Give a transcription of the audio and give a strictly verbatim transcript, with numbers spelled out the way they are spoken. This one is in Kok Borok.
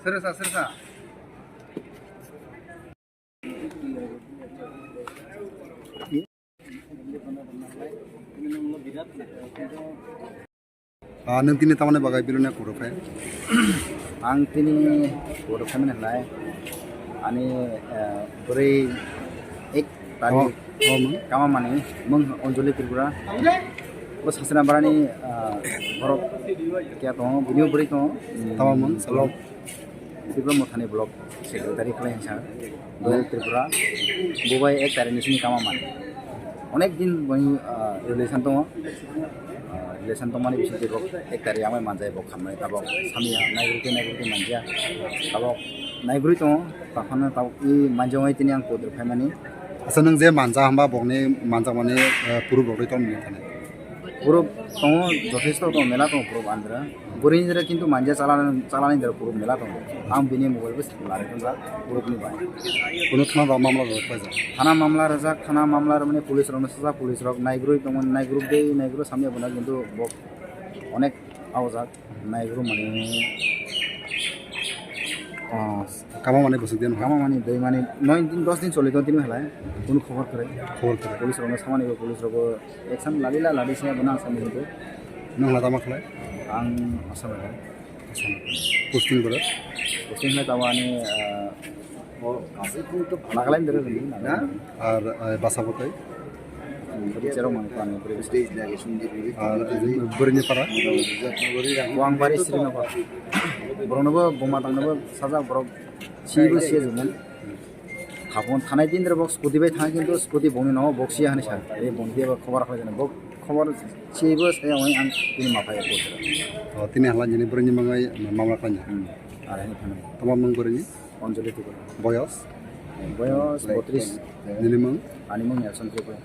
Seresa, seresa. Ah, nwng tini tamani bagwi Bilonia kuro phai? Ang tini kuro phai mani hlai ani, eh, bwrwi ek tarik. Oh, oh, mung? Kama mani mung Anjali Tripura. Bo sasana barani, ah, borok kya tongo, bini bwrwi tongo. Tama mung? Block. Tripura Mothani block secretary khlai hinsa Doyal Tripura. Bo bai ek tarik ni sini kama man. Onek din boni, ah, relation tongo. Ah, relation tongmani bisingtwi bo ek tarik amai manjai bo khamnai tabok samya naigurti naigurti manja tabok naigurwi tongo. Taphano tabok i manjongoi tini ang kotor phaimani. Asa nwng je manja hamba bokni manjakmani, eh, puruk rok tongmani thani. Puruk tongo, jothesto tongo, mela tongo puruk andra. Bwrwini dera kintu manja chalani, chalani dera puruk mela tongo. Ang bini mobile bo lari tongjak purukni bai. Kuno thana rok mamla rok paijak? Thana mamla rwjak, thana mamla rwmani police rokno sajak, police rok naigrwi tongmani, naigrwi dei, naigrwi samya bwna kintu bo onek aojak. Naigrumani, ah, kama mani bwswk din kama mani dui mani noi din dos din choli ton tini halai kunu khobor kwrwi. Khobor kwrwi. Police rokno samani bo police rokbo action lalila ladi se bo nang samani hindu. Nang lada ma khlai? Ang Assam rok. Assam. Posting boro? Posting halai tawani, ah, Nagaland dere rwdi, Nagaland. Ar, eh, basa bo tai? Bwrwi cherok mani khlai, bwrwi bwsa. Ar, eh, bwrwini para? Wangpari Srinagar. Boroknobo buma tangnobo sajak borok. Sibo siya jumon. Khapon thanai din dere bok scooty bai thang kintu scooty bongni no bok siya hani sa. Ei bongni bai khobor khlai jana bok khobor sibo saya wai ang tini mapai bok. Oh, tini hala jini bwrwini mangai mamla khlai. Hmm. Ar hani thani. Tama mang bwrwini? Anjali Tripura. Boyos? Boyos botris. Nini mang? Ani mang Nelson Tripura.